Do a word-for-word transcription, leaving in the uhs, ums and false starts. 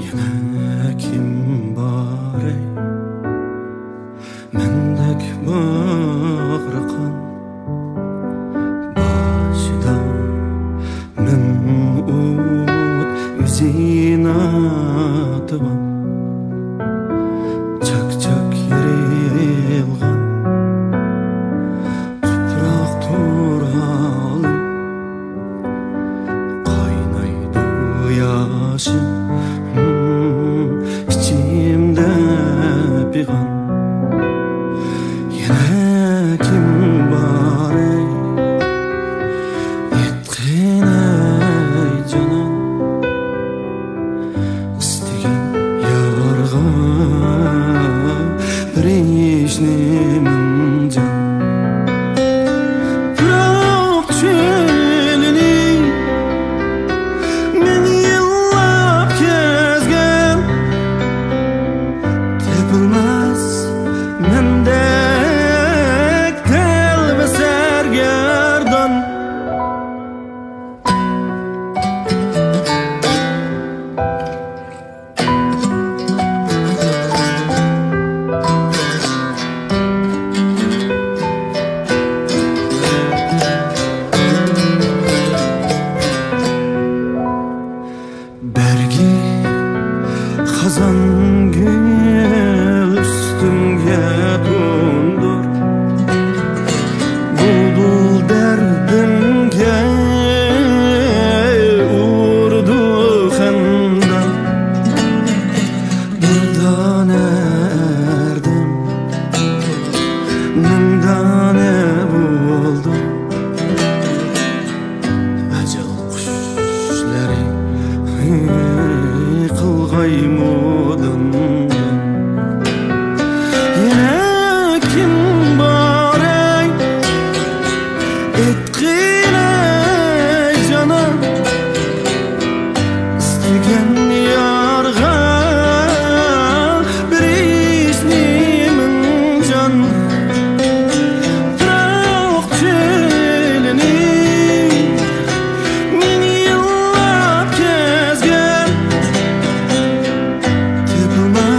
يەنە كىم بار ئەي، مەندەك باغرى قان، باشىدا مىڭ ئوت، ئۆزى ناتىۋان، چاك-چاك يېرىلغان تۇپراق تور ھالىم. قاينايدۇ ياشىم، ئىچىمدە پىغان. يەنە كىم بار ئەي، ئېيتقىن ئەي جانان، ئىستىگەن يارغا بېرىشنى مىڭ جان. پىراق چۆلىنى مىڭ يىللاپ كەزگەن، تېپىلماس مەندەك تەلۋە سەرگەردان. بەرگى خازانگۈل ئۈستۈمگە تۇندۇر، بۇلبۇل دەردىمگە ئۇرىدۇ خەندان. بىر دانە ئەردەم مىڭ دانە بولدى. ئەجەل قۇشلىرى قىلغايمۇ دىڭ دىڭ. يەنە كىم بار ئەي، ئېيتقىن ئەي جانان، ئىستىگەن يارغا بېرىشنى مىڭ جان. پىراق چۆلىنى مىڭ يىللاپ كەزگەن، تېپىلماس